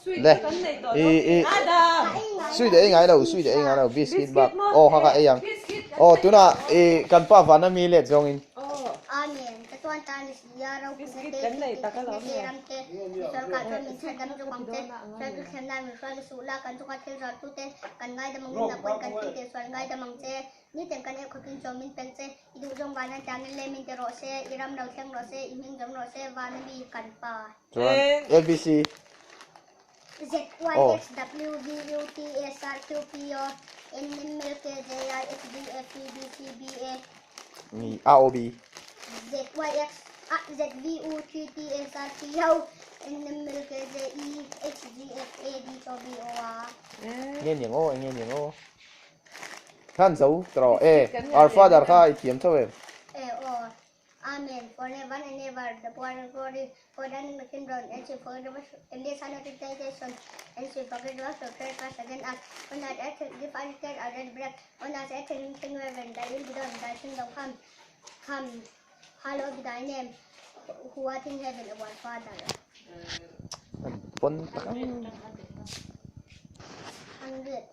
Le i i sweet ei ngai lo sweet ei ngai lo biscuit bak aw kha kha ei ang aw tunah i kan pa vana mi let zawngin. Nitin kan euh khakin chaw min peng che, i duh zawng van an tangin le min ti rawh se, i ram lo thleng rawh se, i hming zawm rawh se, van a mi kan pa. Chuan ABC. Z Y X W V U T S R Q P O N M L K J I H D F E B C B A. Ni A O B. Z Y X A Z V U T T S R P O N M L K J E H G F A D O B O A. Nge niang aw, enge niang aw. Khan zo tawh e, our father kha i thiam tho em? E aw, Amen, for never and ever, the power and glory, for the and the kingdom, and she forget us, and this other temptation, and she forget us, to pray us again us, on that earth, give us care our red bread, on that earth, in king heaven, thy will be done, thy kingdom come, come, hallowed be thy name, who art in heaven, our Father. An pawn tak ang. 100.